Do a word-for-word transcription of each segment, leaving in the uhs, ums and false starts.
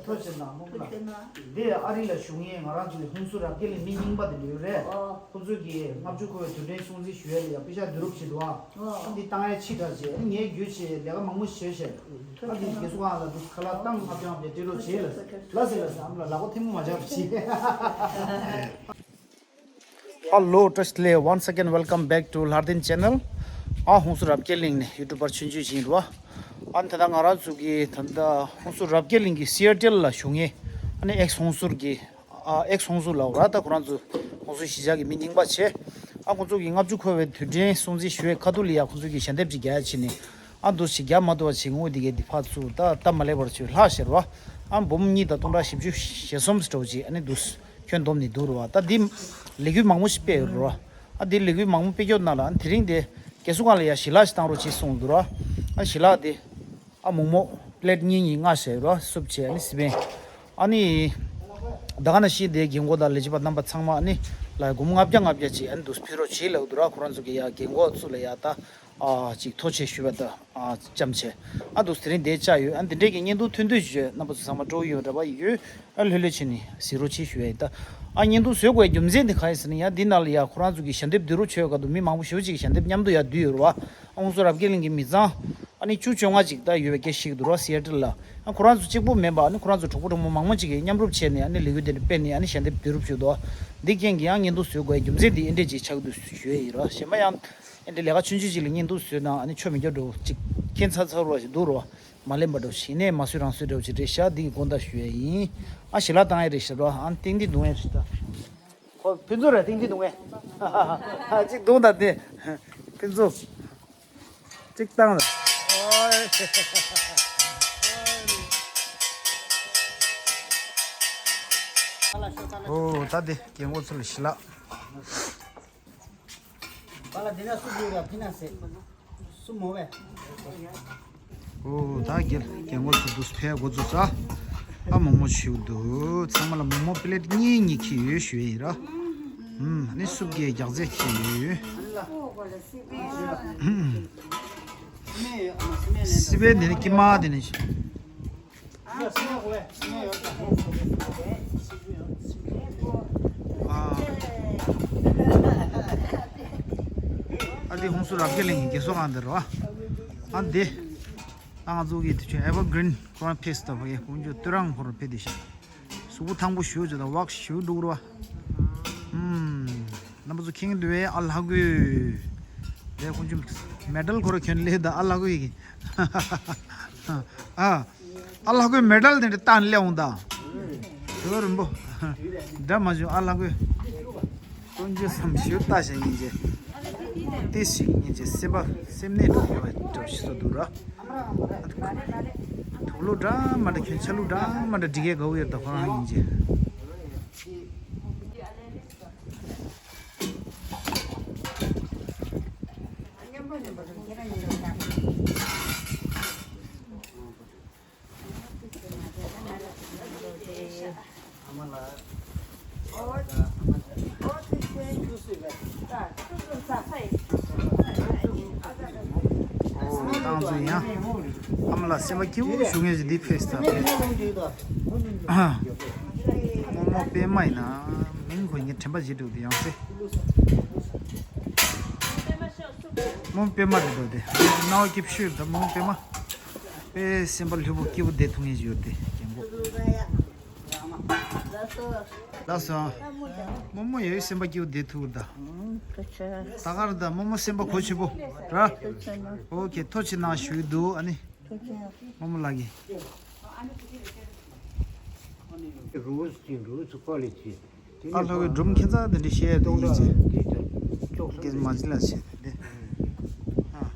ཐུགས་རྗེ་གནང་། མོ་ལ་འདི་ཨ་རི་ལ་བཞུགས་མཁན་ང་རང་ཚོའི་ཧུན་སུར་རབ་རྒྱས་གླིང་མི་རྙིང་པ་དེ་ཡོད་རེད། ཁོ་ཚོས་ཀྱི་ལྔ་བཅུ་འཁོར་བའི་དུས་དྲན་སྲུང་བརྩི་ཞུ་ཡས་ལ་ཡ་པེ་ཤག་བསྡུ་རུབ་བྱེད་འདུག་ཨ། ཨ་འདི་བཏང་ཡས་ཕྱི་དྲགས་བྱས། ཨ་ངས་རྒྱུ་བྱས་ལས་ཀ་མང་པོ་བྱས་བྱས། ཨ་འདི་རྒན་གསོ་ཁང་ལ་འདུག་ཁ་ལག་བཏང་། ལྔ་བཅུ་ང་བརྒྱད་སྤྲད་རོགས་བྱས་ལ། ལ་ཟེར་ལ་ཟེར། ཨ་མ་ལ་ལག་པ་ཐལ་མོ་མ་བྱ་བྱས། Hello, བཀྲ་ཤིས་བདེ་ལེགས། Once again, welcome back to Lhardin Channel. ཨ་ཧུན་སུར་རབ་རྒྱས་གླིང་ནས་ཡུ་ཊུབ་པར་ཆོས་འབྱོར་ཡིན་རོ། ཨ་ད་ལྟ་ང་རང་ཚོ་གི་ད་ལྟ་ཧུན་སུར་རབ་རྒྱས་གླིང་གི་སི་ཨེ་ཊལ་ལ་བཞུགས་མཁན། ཨ་ནི་ཨེག་སི་ཧུན་སུར་གི་ཨ་ཨེག་སི་ཧུན་སུར་ལ་འོ་ར། ད་ཁོ་རང་ཚོ་ཧུན་སུར་གཞིས་ཆགས་ཀྱི་མི་རྙིང་པ་བྱས། ཨ་ཁོ་ཚོ་གི་ལྔ་བཅུ་འཁོར་བའི་དུས་དྲན་སྲུང་བརྩི་ཞུ་བའི་ཁ་ཐུག་ལ་ཡ་ཁོ་ཚོ་གི་ཞལ་འདེབས་ཅིག་རྒྱག་ཡ་བྱས་ནས། ཨ་འདུག་ཅིག་རྒྱག་མ་ཐུབ་པ་བྱས། དངུལ་འདི་གའི་འདི་ཕར་བཙུགས། ད་སྟབས་མ་ལེགས་པར་བྱས་ལྷག་ཤར་བ། ཨ་འབུམ་གཉིས་དང་སྟོང་ཕྲག་བཞི་བཅུ་ཞེ་གསུམ་ཙམ་འདྲ་བོ་ཅིག་ཨ་ནི་འདུག་ཁྱོན་བསྡོམས་ནས་བསྡུར་བ། ད་འདི་ལས་འགུལ་མང་པོ་ཞིག་སྤེལ་ཡོད་རེད་བ། ཨ་འདི་ལས་འགུལ་མང་པོ་སྤེལ་རྒྱུ་ནང་ལ་ཨ་དེ་རིང་དེ་རྒན་གསོ་ཁང་ལ་ཡ་ཞལ་ལག་ཞིག་བཏང་རོགས་བྱེད་གསུངས་འདུག་ར། ཨ་ཞལ་ལག་དེ་ཨ་མོག་མོག་པི་ལེ་ཊི་གཉིས་གཉིས་ལྔ་བྱས་ར། སུབ་བྱས་ཨ་ནི་སི་པན། ཨ་ནི་ད་ག་ནང་བཞིན་དེ་རྒན་གོག་དང་ལས་བྱེད་པ་རྣམ་པ་ཚང་མ་ཨ་ནི་ལ་སྒོར་མོ་ལྔ་བརྒྱ་ལྔ་བརྒྱ་ཅིག་ཨ་ནི་འདུག་ཕུལ་རོགས་བྱེད་ལབ་འདུག་ར། ཁོ་རང་ཚོ་གི་ཡ་རྒན་གོག་ཚོ་ལ་ཡ་ད། ཨ་ཅིག་ཐུགས་རྗེ་ཆེ་ཞུ་བ་དང་། ཨ་ཅམ་ཆེ། ཨ་འདུག་དེ་རིང་འདིར་བཅར་ཡོད། ཨ་འདི་འདྲས་ཀྱི་བརྙན་ཐུང་ཐུང་ཐུང་ཞིག་རྣམ་པ་ཚོ་ཚང་མ་སྤྲོ་ཡོད་འདྲ་པོ་ཡོད། ཨ་ལྷོད་ལྷོད་བྱས་ནས་གཟིགས་རོགས་བྱེད་ཞུ་ཡ་ཡིན། ད་ཨ་བརྙན་ཐུང་བཟོ་དགོས་རྒྱུ་མཚན་དེ་ག་རེ་ཟེར་ན། ཡ་འདི་ནང་ལ་ཡ་ཁོ་རང་ཚོ་གི་ཞལ་འདེབས་བསྡུ་རུབ་བྱེད་ཡ་ག་དུས་མི་མང་པོ་ཞེ་པོ་ཅིག་གི་ཞལ་འདེབས་མཉམ་དུ་ཡ་བསྡུས་ཡོད་རེད་བ། ཨ་ཧུན་སུར་རབ་རྒྱས་གླིང་གི་མི་ཚང་ཨ་ནི་བཅུ་བཅོ་ལྔ་ཅིག་ད་ཡོད་པའི་སྐད་ཆ་ཞིག་འདུག་ར། སི་ཨེ་ཊལ་ལ། ཨ་ཁོ་རང་ཚོ་གཅིག་པོ་མིན་པ་ཨ་ནི་ཁོ་རང་ཚོ་གྲོགས་པོ་གྲོགས་མོ་མང་པོ་ཅིག་གིས་མཉམ་རུབ་བྱས་ནས་ཨ་ནི་ལས་འགུལ་དེ་འདྲ་སྤེལ་ནས་ཨ་ནི་ཞལ་འདེབས་བསྡུ་རུབ་བྱས་འདུག་འདི་རྐྱེན་གྱིས་ཡང་བརྙན་ཐུང་བཟོ་དགོས་རྒྱུ་མཚན་འདི་ཨེ་འདྲས་ཅིག་ཆགས་འདུག་ཞུ་ཡ་ཡིན་ར། གཞན་པ་ཡང་། ཨེ་འདྲའི་ལས་ཀ་ཆུང་ཆུང་ཅིག་ལ་བརྙན་ཐུང་བཟོས་ན་ཨ་ནི་ཆོ་མི་འགྱོ་འགྲོ་ཅིག་ཁྱད་མཚར་མཚར་བ་ཞིག་འདུག་རོ། མ་ལེན་པ་འགྲོ་ཞིག་ནས་མ་བཟོས་རང་བཟོས་འགྲོ་ཅིག་རེད་ཤག་འདི་གི་དགོངས་དག་ཞུ་ཡས་ཡིན། ཨ་ཞལ་ལག་བཏང་ཡས་རེད་ཤག་རོ། ཨ་ཏིང་ཏིང་རྡུང་ཡས་རེད་ཤག་ཁོ་ཕུན་ཚོགས་རེད། ཏིང་ཏིང་རྡུང་ངས། ཨ་ཅིག་རྡུང་དང་དེ། ཕུན་ཚོགས། ཅིག་བཏང་ལ། ཨོ་ད་དེ་རྒན་གོག་ཚོ་ལ་ཞལ་ལག། པཱ་ལགས་འདི་ན་སུ་བུད་ར་ཕི་ན་སེ། སུ་མོ་བས། ཨོ་ད་རྒན་རྒན་གོག་ཚོ་འདུག་ཕེབས་འགོ་བཙུགས་ས། ཨ་མོག་མོག་ཞིག་འདུག་ཚང་མ་ལ་མོག་མོག་པི་ལེ་ཊི་གཉིས་གཉིས་ཁྱེར་ཡོད་ཞུ་ཡས་ཡིན་ར། ཨུམ་ནི་སུབ་ཀྱི་རྒྱགས་རྫས་ཁྱེར་ཡོད། ཨུམ། སི་པན་འདི་ནི་ཀི་མ་འདི་ནི། ཨ་འདི་ཧུན་སུར་རབ་རྒྱས་གླིང་གི་རྒན་གསོ་ཁང་འདི་རེད་བ། ཨ་འདི་ཨ་ང་ཚོ་གི་དུས་ཆེན་ཨེ་ཝར་གྷི་རིན་ཁོ་རང་ཕེབས་སྟབས་ཀྱི་ཀུན་སྤྱོད་ཏུ་རང་ཁོ་རང་ཕེབས་དེ་ཤག་གཟུགས་པོ་ཐང་པོ་ཞུ་བྱེད་དང་ཝག་ཞུ་འགྲོ་ར། ཨུམ། རྣམ་པ་ཚོ་མཁྱེན་གྱི་འདུག་བས། ཨ་ལྷ་གོས། ལས་ཀུན་སྤྱོད་མེ་ཌལ་ཁོ་ར་གྱོན་སླེབས་དང་ཨ་ལྷ་གོས་ཡིན། ཨ། ཨ་ལྷ་གོས་མེ་ཌལ་དེ་འདྲ་བཏང་སླེབས་འོང་ད། དུས་རིང་པོ། འདྲ་མ་བྱུང་ཨ་ལྷ་གོས། ཀུན་སྤྱོད་བསམ་ཞུ་ལྟ་ཞིག་ཡིན་ཅེ། ཏི་ཞིག་ཡིན་ཅེ་སེམས་པ་སེམས་ནད་འགྲོ་ཡོད་པ་འདྲ་ཞིག་བཟོ་འདུག་ར། དུག་ལོག་འདྲ་མ་འདྲ་གྱོན་ཆ་ལུགས་འདྲ་མ་འདྲ་འགྲིག་གས་དགའ་བོ་ཡོད་ད་ཁོ་རང་ཡིན་ཅེ། ཨོ་ཏང་ཙུ་ཡང་ཨ་མ་ལགས་སེམས་པ་སྐྱིད་པོ་ཞུ་མཁན་ཞིག་འདི་ཕེབས་ད། རྨོ་མོ་པད་མ་ཡིན་ན་མིང་ཁོ་ངའི་དྲན་པ་བརྗེད་འགྲོ་གི་ཡང་སེ། རྨོ་མོ་པད་མ་རེད་འགྲོ་དེ། རྣ་བ་སྐྱིད་ཤོས་ད་རྨོ་མོ་པད་མ། དཔེ་སེམས་པ་ལྷོད་པོ་སྐྱིད་པོ་བསྡད་ཐུབ་མཁན་ཞིག་ཡོད་དེ་རྒན་གོག་ལགས་སོ། རྨོ་མོ་ཡོད་སེམས་པ་སྐྱིད་པོ་བསྡད་ཐུབ་ད། ད་ག་རེ་ད་རྨོ་མོ་སེམས་པ་གོ་ཆེ་པོ་ར། ཨོ་ཁེ་ཐུགས་རྗེ་གནང་ཞུས་འདུག་ཨ་ནི། རྨོ་མོ་ལགས་ཀྱིས། རུས་ཀྱི་རུས་ཀོ་ལི་ཊི། ཨ་ལྷ་གི་སྒྲུང་ཁྱད་མཚར་དེ་འདྲ་བཤད་དེ་ཡིན་ཅེ། དེ་ད་ཅོག་ཙམ་རྒན་མ་ཇི་ལ་བྱེད་དེ།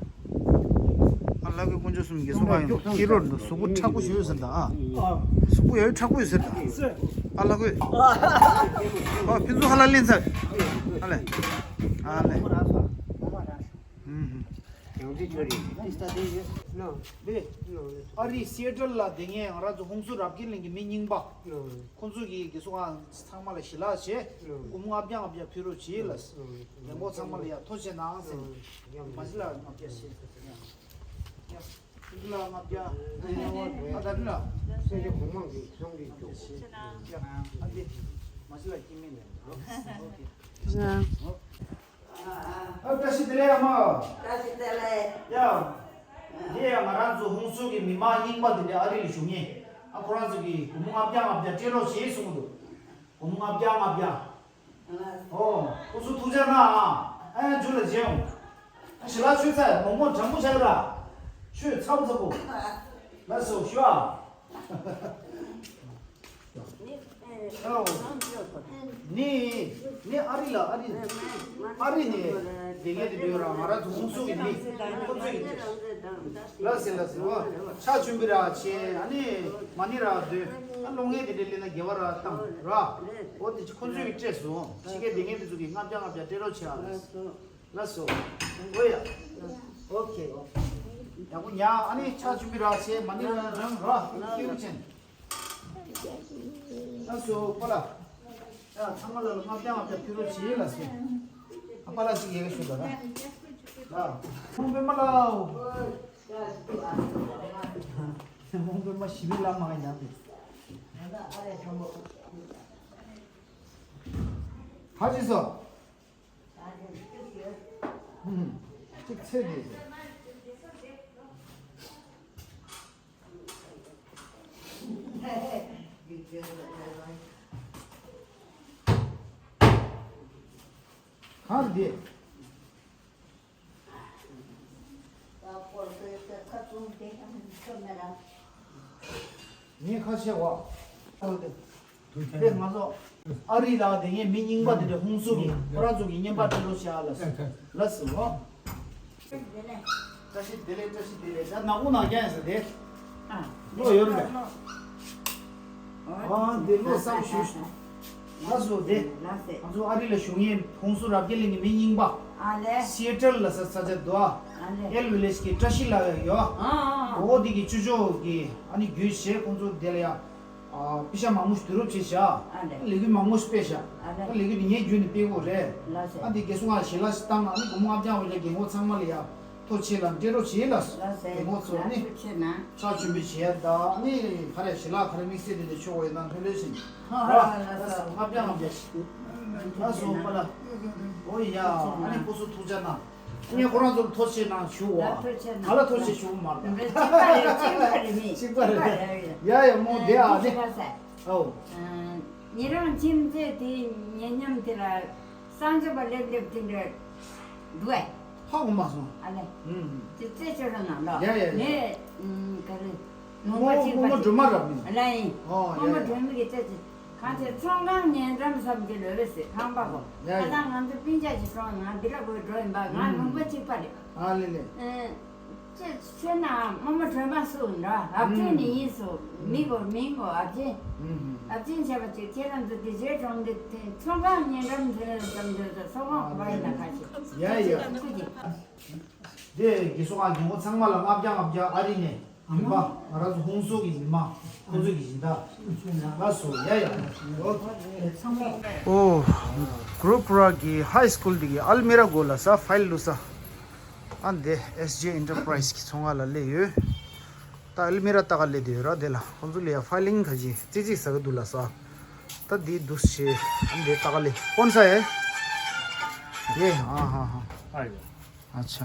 ཨ་ལྷ་གི་དཀོན་མཆོག་གསུམ་གྱི་གསུང་ཁ་ཡོང་ཀི་རོར་འདུག་གཟུགས་པོ་མཁྲེགས་པོ་ཞིག་ཡོད་ཟེར་ད། ཨ་གཟུགས་པོ་ཡོད་མཁྲེགས་པོ་ཡོད་ཟེར་ད། ཨ་ལྷ་གི། ཨ་ཕུན་ཚོགས་ཧ་ལ་ལེན་ཚར། ཨ་ལེ། ཨ་ལེ། ཧུམ་ཧུམ། ཡང་འདི་ཆོ་རེད། ཨ་རི་སི་ཨེ་ཊལ་ལ་བསྡད་མཁན་ང་རང་ཚོ་ཧུན་སུར་རབ་རྒྱས་གླིང་གི་མི་རྙིང་པ། ཁོང་ཚོ་གིས་རྒན་གསོ་ཁང་ཚང་མ་ལ་ཞལ་ལག་བྱས། སྒོར་མོ་ལྔ་བརྒྱ་ལྔ་བརྒྱ་ཕུལ་རོགས་བྱས་ལ། ལས་འགོ་ཚང་མ་ལ་ཡ་ཐུགས་རྗེ་གནང་ཟེར། མ་གཞི་ལ་ལྔ་བརྒྱ་བྱས་ཟེར་ཡ། ལ་ལྔ་བརྒྱ། ཨ་ད་ལ། སེ་གོང་མ་གི་ཚོང་གི་ཅོག་ཡ། ཨ་འདི། མ་ཤི་ལ་སྐྱིད་མིན་ནས། ཨ་བཀྲ་ཤིས་བདེ་ལེགས་ཨ་མ། བཀྲ་ཤིས་བདེ་ལེགས། ཡ། འདི་ཡ་ང་རང་ཚོ་ཧུན་སུར་གྱི་མི་མང་རྙིང་པ་འདི་འདྲ་ཨ་རི་ལ་བཞུགས་མཁན། ཨ་ཁོ་རང་ཚོ་གི་སྒོར་མོ་ལྔ་བརྒྱ་ལྔ་བརྒྱ་སྤྲད་རོགས་བྱེད་གསུངས་འདུག་སྒོར་མོ་ལྔ་བརྒྱ་ལྔ་བརྒྱ། ཨོ། སྐུ་གཟུགས་ཐུགས་རྗེ་གནང་ཨ། ཨ་ཡ་ཇུ་ལ་བྱེད་འོང་། ཨ་ཞི་ལ་ཆོས་ཚ་མོག་མོག་དྲང་པོ་བྱ་གི་ར། ཆོས་ཚ་པོ་ཚ་པོ། ལགས་སོ་ཞུ་ཨ། ཨོ། ནི། ནི་ཨ་རི་ལ་ཨ་རི། ཨ་རི་ནས་དེ་གས་དེ་འདྲ་ཡོད་ར། ང་རང་ཚོ་ཧུན་སུར་གྱི་མི་ཁོ་ཚོས་ཀྱི་ལགས་སེ་ལགས་སེ། ཨོ། ཕྱག་མཆོད་འབུལ་ར་བྱེད། ཨ་ནི་མ་ཎི་ར་འདོན། ཨ་གློག་བརྙན་དེ་འདྲ་ལས་ན་དགེ་བ་ར་བཏང་ར། ཨོ་དེ་ཁོ་ཚོས་ཀྱི་སྤྲད་སོང་། ཕྱི་རྒྱལ་དེ་ངས་དེ་ཚོ་གི་ལྔ་བརྒྱ་ལྔ་བརྒྱ་སྤྲད་རོགས་བྱེད་ཨ། ལགས་སོ། ལགས་སོ། ཨོ་ཡ། ཨོ་ཁེ་ཨོ་ཁེ། ཡག་པོ་ཉལ། ཨ་ནི་ཕྱག་མཆོད་འབུལ་ར་བྱེད། མ་ཎི་ར་རང་ར་ཁྱེའུ་ཅན། ལགས་སོ་པ་ལགས། ཡ་ཚང་མ་ལ་ལ་ལྔ་བརྒྱ་ལྔ་བརྒྱ་ཕུལ་རོགས་བྱེད་ལགས་སོ། ཨ་པ་ལགས་ཅིག་ཡལ་ག་ཞུ་དང་། ལགས། ཁོང་པད་མ་ལགས། ཁོང་པད་མ་ཞི་བའི་ལམ་མ་ཡང་དེ། ཧ་ཅི་སོ། ཧུམ། གཅིག་ཚད་དེ། གང་རེད་དེ། ངས་ཁ་ཕྱེ་བ། དེ་ང་ཚོ་ཨ་རི་ལ་དེ་ངས་མི་རྙིང་པ་དེ་འདྲ་ཧུན་སུར་གྱི་ཁོ་རང་ཚོ་གི་བརྙན་པར་སྤྲད་རོགས་བྱེད་ཨ་ལགས་སོ། ལགས་སོ། བཀྲ་ཤིས་བདེ་ལེགས། བཀྲ་ཤིས་བདེ་ལེགས། ད་ནག་པོ་ནག་རྐྱང་ཡིན་ས་དེ། ཨ། བློ་ཡོད་རེད། ཨ་དེ་བློ་བཟང་ཞུ། ལགས་སོ་དེ། ང་ཚོ་ཨ་རི་ལ་བཞུགས་མཁན་ཧུན་སུར་རབ་རྒྱས་གླིང་གི་མི་རྙིང་པ། ཨ་ལེ། སི་ཨེ་ཊལ་ལ་ས་ས་ཆ་དུ་ཨ། ཨ་ལེ། ཨེལ་ཝི་ལེཇ་གི་བཀྲ་ཤིས་ལགས་ཡོད། ཨ་ཨ་ཨ། འོ་དེ་གི་ཅུ་ཅོ་གི་ཨ་ནི་རྒྱུད་བྱས་ཁོང་ཚོ་དེ་ལ་ཡ། ཨ་པི་ཤ་མང་མོ་ཞིག་བསྡུ་རུབ་བྱས་བཞག་ཨ་ལེ། ལས་འགུལ་མང་མོ་ཞིག་སྤེལ་བཞག་ཨ་ལེ། ལས་འགུལ་དེ་ངའི་བརྒྱུད་ནས་སྤེལ་དགོས་རེད། ལགས་སེ། ཨ་འདི་རྒན་གསུང་ང་ཞལ་ལག་ཞིག་བཏང་ཨ་ནི་སྒོར་མོ་ལྔ་བརྒྱ་འོ་ལ་རྒན་གོག་ཚང་མ་ལ་ཡ་ཐུགས་རྗེ་ཆེ་ལ་སྤྲད་རོགས་བྱེད་ལ། ལགས་སེ། རྒན་གོག་ཚོ་ནི་ཐུགས་རྗེ་ཆེ་གནང་། ཕྱག་མཆོད་འབུལ་བྱེད་ཡ་ད་ཨ་ནི་ག་རེ་ཞལ་ལག་ག་རེ་དམིགས་བསལ་དེ་འདྲ་མཆོད་དགོས་ཡོད་ན་ལྷོད་ལྷོད་བྱེད། ཨ་ལགས་སོ། ལགས་སོ། ལྔ་བརྒྱ་ལྔ་བརྒྱ་ཞིག་ལགས་སོ་པ་ལགས། ཨོ་ཡ། ཨ་ནི་སྐུ་གཟུགས་ཐུགས་རྗེ་གནང་། ངས་ཁོ་རང་ཚོར་ཐུགས་རྗེ་ཆེ་གནང་ཞུ་བ། ང་ལ་ཐུགས་རྗེ་ཆེ་ཞུ་བ་མ་རེད། གཅིག་པ་རེད། གཅིག་པ་རེད་མི། གཅིག་པ་རེད། ཡ་ཡ་མོ་དེ་ཨ་ནི། ཨོ། ཉེ་རང་ཁྱིམ་མཚེས་དེ་ཉེ་མཉམ་དེ་ལ་གསང་སྤྱོད་པ་སླེབས་སླེབས་དེ་འདྲ་འདུག་ཨེ། ཧ་གོ་མ་སོང་། ཨ་ལེ། ཨུམ། དེ་རྩད་ཆོད་ར་ནང་ལ། ཡ་ཡ་ཡ། ངས་ག་རེ། ལུང་པ་གཅིག་པ་དེ། སྔོན་མ་སྒྲོལ་མ་རབ་ཡིན། ཨ་ལེ་ཡིན། ཨོ་སྔོན་མ་ཡ་ཡ། སྒྲོལ་མ་གི་རྩད་ཆོད། གང་ཚེ་ཚོང་ཁང་ཉེ་འགྲམ་བསམ་གྱི་ལོས་རེད་ཟེར་ཁང་པ་གོ། ཡ་ཡ། ད་ལྟ་ང་ཚོ་སྤུན་ཆ་ཞིག་གྲོངས་ང་འདི་ལ་གོ་འགྲོ་ཡིན་པ་ང་ལུང་པ་གཅིག་པ་རེད། ཨ་ལེ་ལེ། ཨེ། ཅེས་ཆོས་ན་རྨོ་མོ་སྒྲོལ་མ་སུ་འདྲ་ཨབ་ཆེན་ནི་ཡིན་སུ་མི་གོ་མིང་གོ་ཨབ་ཆེན། ཨབ་ཆེན་བྱས་པ་ཅིག་ཁྱེད་རང་ཚོ་འདི་རྗེས་གྲོང་འདི་ཚོང་ཁང་ཉེ་འགྲམ་འདི་ལ་བསམ་འདོད་ཚོ་ཚོང་ཁང་གོ་བ་ཡིན་ན་ཁ་ཤས། ཡ་ཡ། ཁུ་ཅི། དེ་དགེ་སོ་ང་རྒན་གོག་ཚང་མ་ལ་ལྔ་བརྒྱ་ལྔ་བརྒྱ་ཨ་རི་ནས་མི་མང་ང་རང་ཚོ་ཧུན་སུར་གྱི་མི་མང་ཁོང་ཚོ་གི་སྦྱིན་བདག་ལགས་སོ། ཡ་ཡ། ཨོ། གུ་རུ་པུ་ར་གི་ཧའི་སྐུལ་དེ་གི་ཨལ་མི་ར་སྒོ་ལ་ས་ཕའིལ་བླུགས་ས། ཨ་འདི་ཨེས་ཇེ་ཨེན་ཊར་པ་རའི་སི་གི་ཚོང་ཁང་ལ་སླེབས་ཡོད། ད་ཨལ་མི་ར་ལྟ་ག་སླེབས་བསྡད་ཡོད་ར། དེ་ལ་ཁོང་ཚོ་ལ་ཡ་ཕའིལ་ལིང་ག་ཅི་ཙི་ཙི་ཟ་གི་འདུག་ལ་ས། ད་འདི་འདུག་ཞེས་ཨ་འདི་ལྟ་ག་སླེབས། ཀོན་ས་ཧེ། ཡེ། ཨ་ཧ་ཧ། ཨ་ཡོ། अच्छा।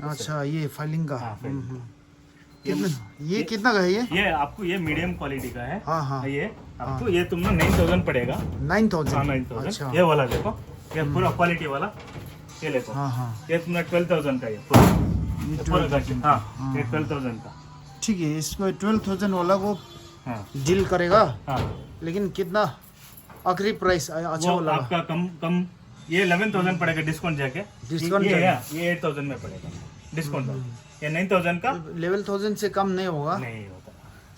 अच्छा, ये फाइलिंग का। हाँ, फाइलिंग। हम्म, हम्म। ये कितना, ये कितना का है ये? ये आपको ये मीडियम क्वालिटी का है। हाँ, हाँ। ये आपको, ये तुमने नाइन थाउजेंड पड़ेगा। Nine thousand? हाँ, नाइन थाउजेंड। अच्छा। ये वाला देखो, ये पूरा क्वालिटी वाला। ये देखो। हाँ, हाँ। ये तुम्हारा ट्वेल्व थाउजेंड का, ये पूरा। ये ये पूरा ट्वेल्व थाउजेंड का। हाँ, हाँ, ये हाँ। ट्वेल्व थाउजेंड का। ठीक है, इसको ट्वेल्व थाउजेंड वाला को हाँ। डील करेगा। हाँ। लेकिन कितना आखिरी प्राइस, अ-, अच्छा वो वाला। आपका कम, कम, ये इलेवन थाउजेंड पड़ेगा डिस्काउंट जाके। डिस्काउंट ये, जाके। ये, ये एट थाउजेंड में पड़ेगा डिस्काउंट। हम्म। ये नाइन थाउजेंड का। इलेवन थाउजेंड से कम नहीं होगा। नहीं होता।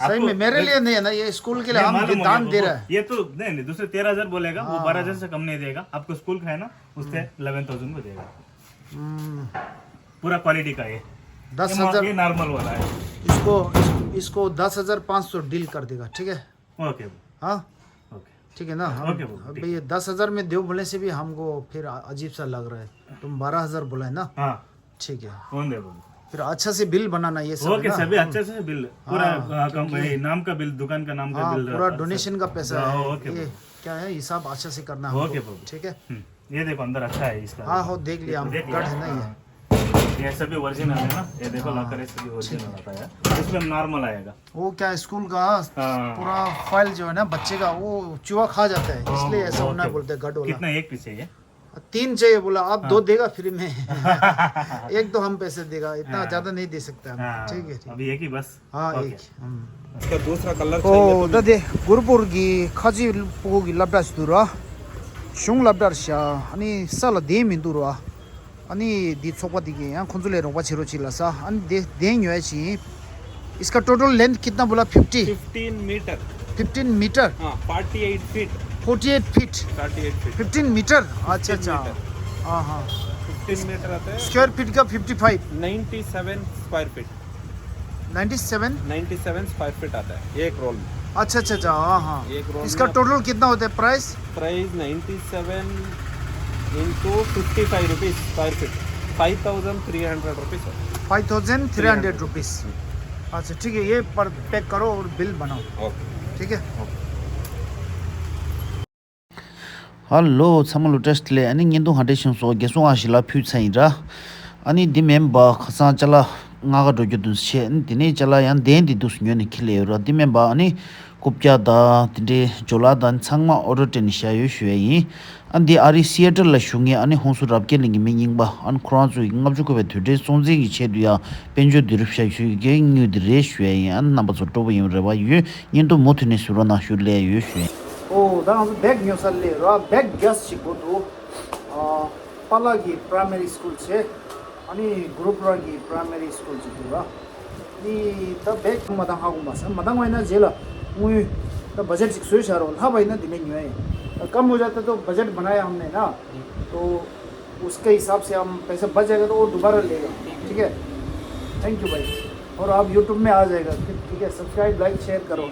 सही आपको में, मेरे लिए नहीं है ना, ये स्कूल के लिए नहीं, हम मालूम हो गया दान दे रहे हैं। ये तो, नहीं, नहीं, दूसरे तेरह हजार बोलेगा, वो हाँ। बारह हजार से कम नहीं देगा। आपको स्कूल का है ना, उससे हम्म। इलेवन थाउजेंड में देगा। हम्म। पूरा क्वालिटी का ये। दस हजार। ये नॉर्मल वाला है। इसको, इस-, इसको दस हजार पाँच सौ डील कर देगा, ठीक है? ओके। हाँ? ओके। ठीक है ना? हम, ओके, ओके, अब ठीक ये है। दस हजार में दो बोलने से भी हमको फिर अ-, अजीब सा लग रहा है। तुम बारह हजार बोला है ना? हाँ। ठीक है। कौन दे बोले? फिर अच्छा से बिल बनाना, ये सब है ओके ना। सभी अच्छे से बिल पूरा हाँ, आ, कम भाई नाम का बिल दुकान का नाम का हाँ, बिल पूरा डोनेशन का पैसा है। ओके ये क्या है, हिसाब अच्छा से करना हमको। ओके बाबू। ठीक है। हम्म, ये देखो अंदर अच्छा है इसका हाँ हो, देख लिया हम, देख गढ़ है ना लिया? ये। हाँ। ये सभी ओरिजिनल है ना, ये देखो लाकर ये सभी ओरिजिनल आता है, इसमें नॉर्मल आएगा। वो क्या स्कूल का हाँ। पूरा फाइल जो है ना बच्चे का, वो चूहा खा जाता है, इसलिए ऐसा होना है बोलते हैं, गढ़ वाला। कितना एक पीस है ये? तीन चाहिए बोला, आप दो देगा फ्री में। एक दो हम पैसे देगा, इतना ज्यादा नहीं दे सकते हम। हाँ, ठीक है, ठीक। अभी एक ही बस। हाँ, ओके। एक। हम्म। इसका दूसरा कलर ཨོ་ད་དེ་གུར་པོར་གི་ཁ་ཆེ་ཕྲུ་གུ་གི་སློབ་གྲྭ་ཞིག་འདུག་ར། གཞུང་སློབ་གྲྭར་བཞག་ཨ་ནི་ས་ལ་བསྡད་མི་འདུག་ར། ཨ་ནི་འདི་ཚོགས་པ་འདི་གི་ཡང་ཁོང་ཚོ་ལས་རོགས་པ་བྱེད་རོགས་བྱེད་ལ་ས། ཨ་ནི་དེ་གདན་ཉོ་ཡ་ཅིག इसका टोटल लेंथ कितना बोला? Fifty. Fifteen metre. Fifteen metre. हाँ, forty eight feet. Forty eight feet. Forty eight feet. Fifteen metre. अच्छा, अच्छा। हाँ, हाँ। फिफ्टीन मीटर आता है। स्क्वायर फीट का fifty five. Ninety seven square feet. Ninety seven. Ninety seven square feet आता है एक रोल में। अच्छा, अच्छा, अच्छा। हाँ, हाँ। एक रोल इसका में टोटल कितना होता है price? Price ninety seven into fifty five rupees square feet. Five thousand three hundred rupees. Five thousand three hundred rupees. अच्छा, ठीक है, ये पर पैक करो और बिल बनाओ। ओके। ठीक है। ཧ་ལོ་ཚང་མ་ལ་བཀྲ་ཤིས་བདེ་ལེགས། ཨ་ནི་བརྙན་ཐུང་ཧ་ཏེ་ཤིང་སོགས་རྒྱལ་སྲུང་ཨ་ཞི་ལ་ཕུལ་ཚར་ཡིན་ར། ཨ་ནི་འདི་མིན་པ་ཁ་སང་ཅ་ལག་ལྔ་ཀ་འགྲོ་རྒྱུ་དུ་བྱས། ཨ་ནི་དེ་ནས་ཅ་ལག་ཡང་གདན་འདི་འདུག་ཉོས་ནས་འཁྱེར་ལེ་ཡོད་ར། འདི་མིན་པ་ཨ་ནི་རྐུབ་བཀྱག་དང་དེ་འདྲའི་ཇོ་ལགས་དང་ཚང་མ་ཨོ་ཌར་སྤྲད་ནས་བཞག་ཡོད་ཞུ་ཡ་ཡིན། ཨ་འདི་ཨ་རི་སི་ཨེ་ཊལ་ལ་བཞུགས་མཁན་ཨ་ནི་ཧོན་སུར་རབ་རྒྱས་གླིང་གི་མི་རྙིང་པ་ཨ་ནི་ཁོ་རང་ཚོ་ཡི་ལྔ་བཅུ་ཁ་པའི་དུས་དྲན་སྲུང་བརྩི་གི་ཆེད་དུ་ཡང་དཔལ་འབྱོར་བསྡུ་རུབ་བྱ་ཞུ་ཡི་གེ་དངུལ་འདི་རེད་ཞུ་ཡ་ཡིན། ཨ་ནི་རྣམ་པ་ཚོ་སྤྲོ་པོ་ཡིན་རེ་བ་ཡོད། བརྙན་ཐུང་མུ་མཐུད་ནས་གཟིགས་རོགས་གནང་ཞུ་ལེ་ཡོད་ཞུ་ཡིན། ཨོ་ད་ང་ཚོ་བེག་ཉོ་ས་ལེ་ར་བེག་གེས་ཞིག་དགོས་འདུག་ཨ་པཱ་ལགས་ཀྱི་པ་རའི་མ་རི་སི་ཀུལ་བྱས། ཨ་ནི་གུ་རུ་པུ་ར་གི་པ་རའི་མ་རི་སི་ཀུལ་ཅིག་འདུག་ར། ནི་ད་བེག་མ་བཏང་ཧ་གོ་མ་སོང་། མ་བཏང་བ་ཡིན་ན་རྗེས་ལ་དངུལ་ད་བ་ཇེཊ་ཅིག་བཟོས་བཞག་རོགས། ལྷག་པ་ཡིན་ན་དེ་ནས་ཉོ་ཡ་ཡིན། ད་ཀམ་བོ་ཇ་ད་ད་བ་ཇེཊ་བ་ན་ཡ་ཧམ་ནས་ན། तो उसके हिसाब से हम पैसे बच जाएगा तो वो दोबारा लेगा। ठीक है, थैंक यू भाई। और आप यूट्यूब में आ जाएगा फिर। ठीक है, सब्सक्राइब लाइक शेयर करो।